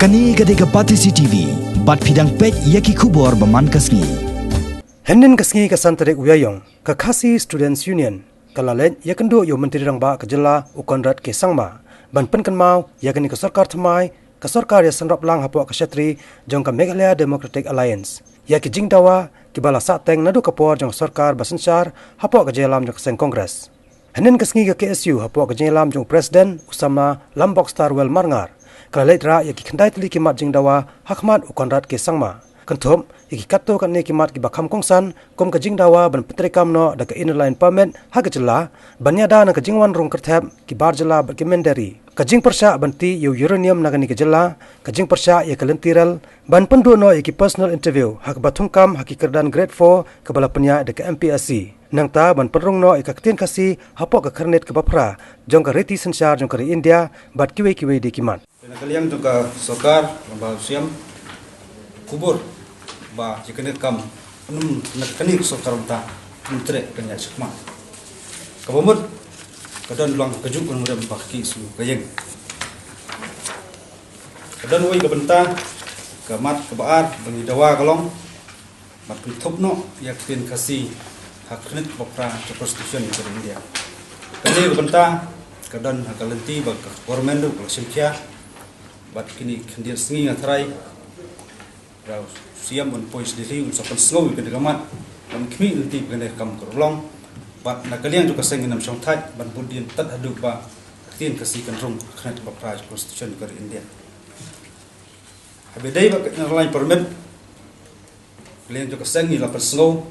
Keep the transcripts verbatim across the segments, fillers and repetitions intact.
Kane ka dei ka Batesi T V, bad phi dang peit ïa ki khubor ba man ka sngi. Hynnin ka sngi ka san tarik u Ïaïong, ka Khasi Students Union ka la leit ïakynduh ïa u Myntri Rangbah ka jylla u Conrad K Sangma ban pynkynmaw ïa kane ka sorkar thymmai, ka sorkar ïasanrap lang hapoh ka shatri jong ka Meghalaya Democratic Alliance, ïa ki jingdawa kiba la sahteng naduh ka por jong ka sorkar ba synshar hapoh ka jingïalam jong ka seng Congress. Hynnin ka sngi ka K S U hapoh ka jingïalam jong u President u samla Lambokstar Well Marngar ka la leit rah ïa ki khyndai tylli ki mat jingdawa ha khmat u Conrad K Sangma, kynthup ïa ki katto katne ki mat kiba kham kongsan kum ka jingdawa ban pyntreikam noh da ka Inner Line Permit ha ka jylla, ban ïada na ka jingwan rung kyrthep ki bar jylla bad ki mynder ri, ka jingpyrshah ban tih ïa u uranium na kane ka jylla, ka jingpyrshah ïa ka lynti rel, ban pynduh noh ïa ki personal interview ha kaba thungkam ha ki kyrdan grade four kaba la pynïaid da ka M P S C. Nangta ban pynrung noh ïa ka ktien Khasi hapoh ka khyrnit kaba phra jong ka riti synshar jong ka ri India bad kiwei kiwei de ki mat. Na ka liang jong ka sorkar, lem bad u Syiem, khubor ba ïa kane ka kam, ym na kane ka sorkar mynta, ym treh ban ïaid shakhmat. Kaba mut, ka don lang ka juk ka nongrem ba ka K S U ka ïeng. Ka don wei ka bynta, ka mat kaba ar ba ngi dawa ka long ban kynthup noh ïa ka ktien Khasi ha ka khyrnit kaba phra jong ka Constitution ka ri India. Kane ka bynta ka don ha ka lynti ba ka government ruh ka la shim khia, bad kine ki khyndiat sngi nga tharai ba u Syiem un poi sha Delhi un sa pynsngew ïa kane ka mat, ban khmih lynti ba kane ka kam ka long, bad na ka liang jong ka seng ngin ym shong thait ban bud dien tad haduh ba ka ktien Khasi kan rung ha ka khyrnit kaba phra jong ka Constitution ka ri India. Haba ïadei bad ka Inner Line Permit, ka liang jong ka seng ngi la pynsngew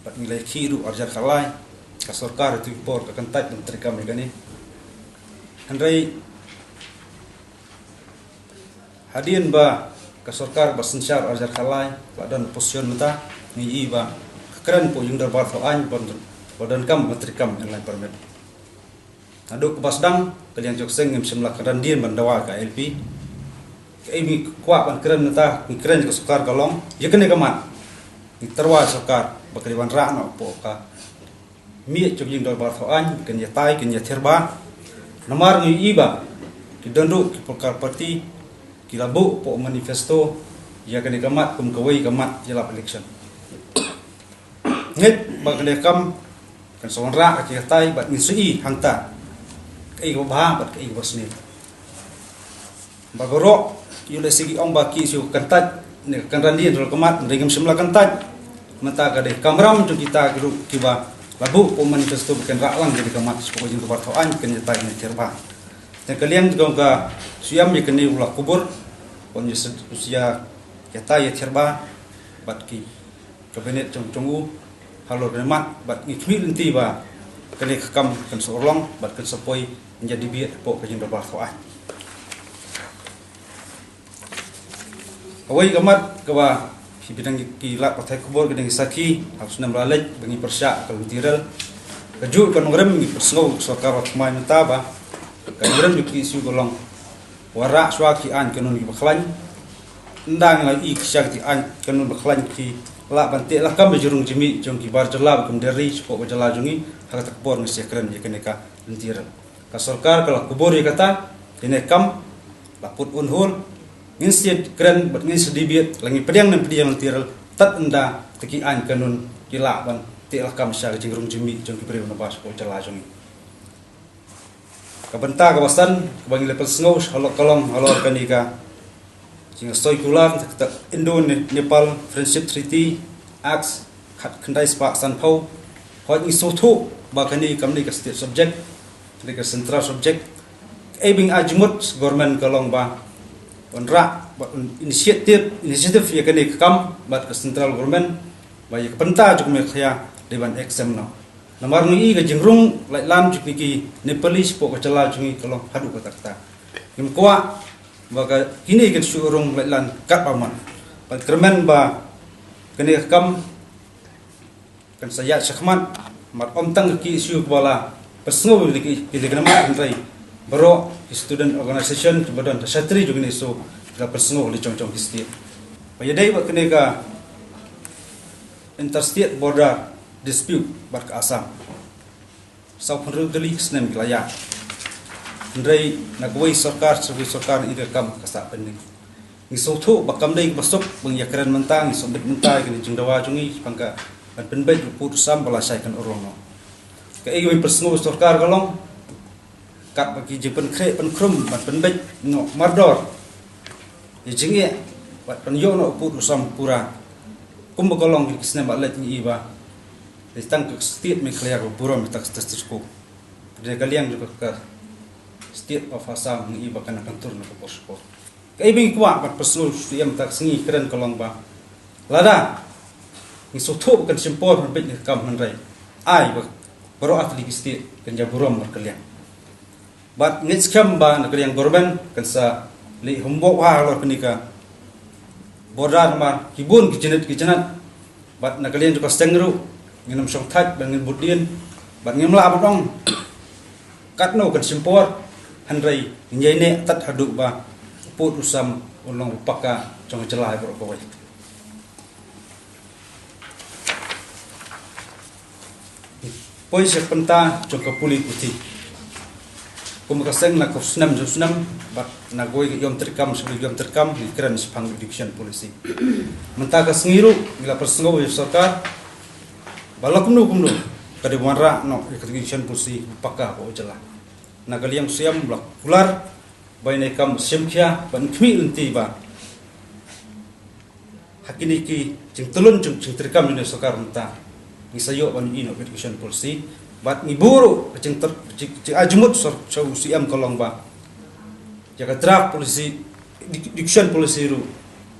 bad ngi la ïakhih ruh arhajar khatlai, ka sorkar ha katu ka por ka kyntait ban treikam ïa kane. Hynrei hadien ba ka sorkar ba synshar arhajar khatlai la don position mynta, ngi ïohi ba ka kren hapoh ïing dorbar thaw aiñ ba, ba donkam ban treikam Inner Line Permit. Naduh kaba sdang, ka liang jong ka seng ngim shym la kynran dien ban dawa ka I L P. Kaei ba ngi kwah ban kren mynta, ngi kren ïa ka sorkar ka long, ïa kane ka mat ngi tyrwa ïa ka sorkar ba ka dei ban rah noh hapoh ka miej jong ka ïing dorbar thaw aiñ, kan ïatai, kan ïathirbad. Namar ngi ïohi ba ki don ruh ki polkar party ki la buh hapoh manifesto ïa kane ka mat kum kawei ka mat ïalap election. Ngeit ba kane ka kam kan sa wanrah ha ki katai bad ngin sa ïohi hangta kaei kaba bha bad kaei kaba sniew. Ba baroh ïoh lehse ki ong ba ki shu kyntait ne ka kynran dien ruh ka mat, hynrei ngim shym la kyntait. Mynta ka dei ka kamram jong kita ki ruh kiba la buh hapoh manifesto ba kan rah lang kane ka mat sha ka ïing dorbar thaw aiñ, kan ïatai, kan ïathirbad. Te ka liang jong ka Syiem ïa kane u la kubur, ban ïa sed-, ïa ïatai ïathirbad bad ki Cabinet jong, jong u halor kane ka mat, bad ngi khmih lynti ba kane ka kam kan sa urlong bad kan sa poi ban ïa debate hapoh ka ïing dorbar thaw aiñ. Kawei ka mat kaba ki bynta ki lad pathai khubor, ki bynta ki sakhi ha u snem ba la leit ba ngi pyrshah ka lynti rel. Kajuh ka nongrim ngi pynsngew ka sorkar ba thymmai mynta ba ka nongrim jong ka K S U ka long wanrah shuwa ki aiñ kanun kiba khlaiñ. Ynda ngi la ïohi sha ki aiñ kanun ba khlaiñ ki lah ban teh lakam ïa ka jingrung jingmih jong ki bar jylla bad ki mynder ri shapoh ka jylla jong ngi, ha kata ka por ngin sa ïakren ïa kane ka lynti rel. Ka sorkar ka la kubur ïa kata, kane ka kam la put on hold. Ngin sa kren bad ngin sa debate, la ngi pdiang ne ym pdiang lynti rel, tad ynda kita ki aiñ kanun ki lah ban teh lakam sha ka jingrung jingmih jong ki briew na ba shapoh ka jylla jong ngi. Ka bynta kaba san kaba ngi la pynsngew halor, ka long halor kane ka jingïasoi kular kata ka Indo-Nepal Friendship Treaty Act khatkhyndai spah sanphew. Hooid, ngi sngewthuh ba kane kam dei ka state subject, ka dei ka central subject. Kaei ba ngi ai jingmut government ka long ba wanrah, ba un initiative, initiative ïa kane ka kam bad ka central government ba ïa ka bynta jong ka Meghalaya dei ban exempt noh. Namar ngi ïohi ka jingrung laitlan jong ki Nepali shapoh ka jylla jong ngi ka long haduh katta katta. Ngim kwah ba ka kine kan shu rung laitlan katba mon. Bad kyrmen ba kane ka kam kan sa ïaid shakhmat, namar ym tang ka K S U kaba la pynsngew ïa kine ki mat, hynrei baroh ki student organisation kiba don ha shatri jong kine ki shu la pynsngew ha la jong jong ki state. Ba ïadei bad kane ka interstate border dispute bad ka Assam. Saw phew hynriew tylli ki snem ki la ïaid. Hynrei na kawei sorkar sha kawei sorkar i da kam ka sah pending. Ngi sngewthuh ba kam dei ba suk ba ngi ïakren mynta, ngi submit mynta ïa kane ka jingdawa jong ngi shaphang ka ban pynbeit u pud u sam ba la shai kan urlong noh. Kaei kaba ngi pynsngew sorkar ka long, katba ki jingpynkhreh pynkhrum ban pynbeit noh mardor ïa jingeh bad pynïoh noh u pud u sam pura. Kumba ka long ki snem ba la leit ngi i ba dei tang ka state Meghalaya kaba burom ïa kata ka status quo. Dei ka liang jong ka state of Assam ngi i ba kan kyntur na ka por sha ka por. Kaei ba ngi kwah ban pynsngew sha u Syiem mynta ka sngi kren ka long ba lada ngi sngewthuh ba kan shim por ban peit ïa ka kam, hynrei ai ba baroh artylli ki state kan ïa burom markylliang. Bad ngeit skhem ba na ka liang government kan sa leh homework halor kane ka border, namar ki bun ki jingit ki jingat. Bad na ka liang jong ka seng ruh ngin ym shong thait bad ngin bud dien bad ngim lah ban ong katno kan shim por, hynrei ngin ïai neh tad haduh ba u pud u sam un long u paka jong ka jylla baroh kawei. Poi sha ka bynta jong ka pule puthi. Kum ka seng na ka snem jong snem bad na kawei ka ïom treikam sha kawei ka ïom treikam ngi kren shaphang education policy. Mynta ka sngi ruh ngi la pynsngew ïa sorkar ba la kumno kumno ka dei ban wanrah noh ïa ka education policy ba paka hapoh jylla. Na ka liang u Syiem la kular ba ïa kane ka kam shim khia ban khmih lynti ba ha kine ki jingtylun jong jingtreikam jong ka sorkar mynta ngi sa ïoh ban ïohi noh ka education policy. Bad ngi buh ruh ka jingter jing, jingai jingmut sha u Syiem ka long ba ïa ka draft policy, education policy ruh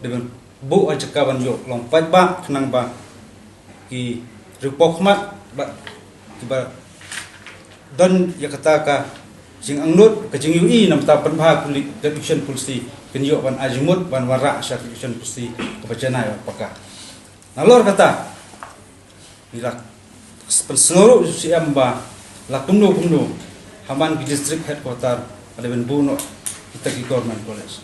dei ban buh ha jaka ban ïoh long paidbah khnang ba ki riewpawkhmat bad kiba don ïa kata ka jingangnud, ka jingïohi na ka bynta pynbha ka education policy, kin ïoh ban ai jingmut ban wanrah sha ka education policy kaba janai bad paka. Nalor kata ngi la pynsngew ruh sha u Syiem ba la kumno kumno ha man ki district headquarter ka dei ban buh noh kita ki government college.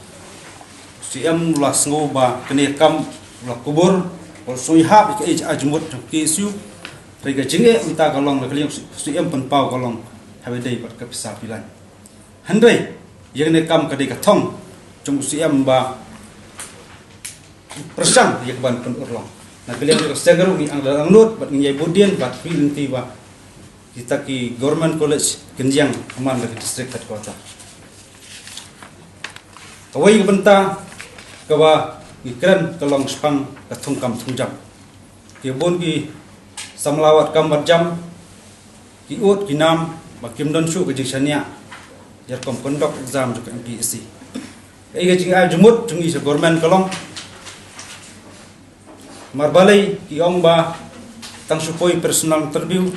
U Syiem u la sngew ba kane ka kam u la kubur, u la sngew ïahap ïa kaei ka jingmut jong ka K S U. Hynrei ka jingeh mynta ka long, na ka liang u Syiem pynpaw ka long haba dei bad ka pisa pilan. Hynrei ïa kane ka kam ka dei ka thong jong u Syiem ba pyrshang ïa ka ban pynurlong. Na ka liang ka seng ruh ngi angnud bad ngi ïai bud dien bad khmih lynti ba kita ki government college kin ïeng ha man la ki district headquarter. Kawei ka bynta kaba ngi kren ka long shaphang ka thungkam thungjam. Ki bun ki samla wad kam wad jam ki ud ki nam ba kim don shuh ka jingshaniah ïa ka rukom conduct exam jong ka M P S C. Kaei ka jingai jingmut jong ngi sha government ka long, namar balei ki ong ba tang shu poi personal interview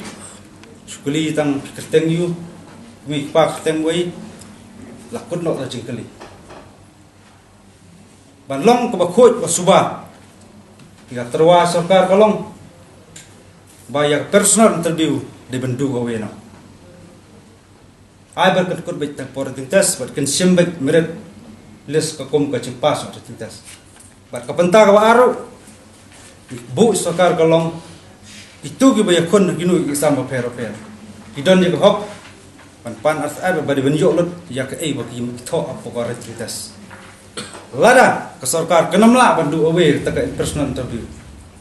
shu kylli tang ki kyrteng ïa u, ki mei ki pa kyrteng wei, la kut noh la jingkylli. Ban long kaba khuid ba suba ïa ka tyrwa sorkar ka long ba ïa ka personal interview dei ban do away noh. Ai ba kan kut beit tang por written test bad kan shim beit merit list ka kum ka jingpass written test. Bad ka bynta kaba ar ruh, buh sorkar ka long kito kiba ïakhun ha kino ki exam bapher bapher ki don ïa ka hok ban pan ar ar ba dei ban ïoh lut ïa kaei ba ki thoh hapoh ka written test. Lada ka sorkar kan ym lah ban do away kata ka personal interview,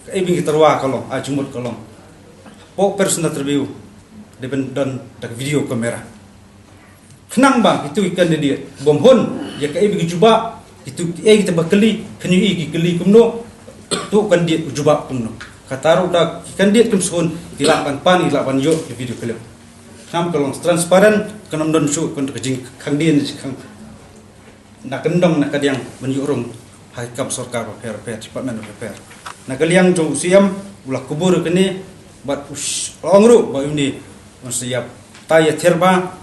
kaei ba ngi tyrwa ka long, ai jingmut ka long, hapoh personal interview dei ban don da ka video camera. Khnang ba kito ki candidate bym hun ïa kaei ba ki jubab, kito kiei kita ba kylli, kin ïohi ki kylli kumno, to candidate u jubab kumno. Kata ruh da ki candidate kim sngewhun ki lah ban pan, ki lah ban ïoh ki video clip. Khnang ka long transparent, kan ym don shuh ka jingkhang dien jingkhang na kyndong na kadiang ban ïoh rung ha ki kam sorkar bapher bapher, department bapher bapher. Na ka liang jong u Syiem u la kubur kane bad u ong ruh ba une un sa ïa tai ïa ther ba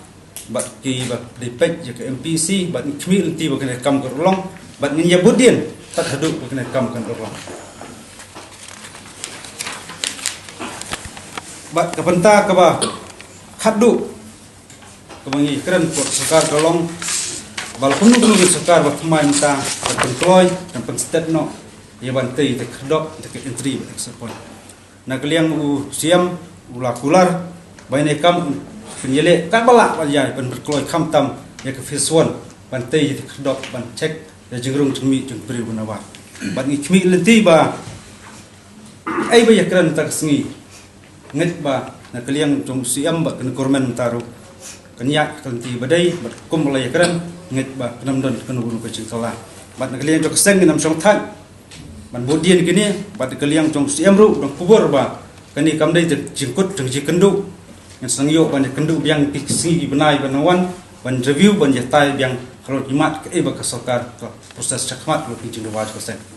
bad kiba dei peit ïa ka M P S C bad ngi khmih lynti ba kane ka kam kan urlong bad ngin ïa bud dien tad haduh ba kane ka kam kan urlong. Bad ka bynta kaba khatduh kaba ngi kren hapoh sorkar ka long ba la kumno kumno ka sorkar ba thymmai mynta kan pynkloi, kan pynstet noh ïa ban tei da ka khyrdop da ka entry bad exit point. Na ka liang u Syiem u la kular ba ïa kane ka kam un pynïaleh katba lah ban ïai pynkloi khamtam ïa ka phase one ban tei ïa ka dok ban check ïa ka jingrung jingmih jong ka briew ba na wad. Bad ngi khmih lynti ba ei ba ïakren mynta ka sngi, ngeit ba na ka liang jong u Syiem bad ka government mynta ruh kan ïaid ka lynti ba dei, bad kum ba la ïakren, ngeit ba kan ym don kano kano ka jingkylla. Bad na ka liang jong ka seng ngin ym shong thait ban bud dien kine, bad na ka liang jong u Syiem ruh dang kubur ba kane kam dei jingkut jong jingkynduh. Ngin sa ïoh ban kynduh biang ki sngi ki bnai ban wan ban review ban ïatai biang halor ki mat kaei ba ka sorkar ka process shakhmat halor ki jingdawa jong ka seng.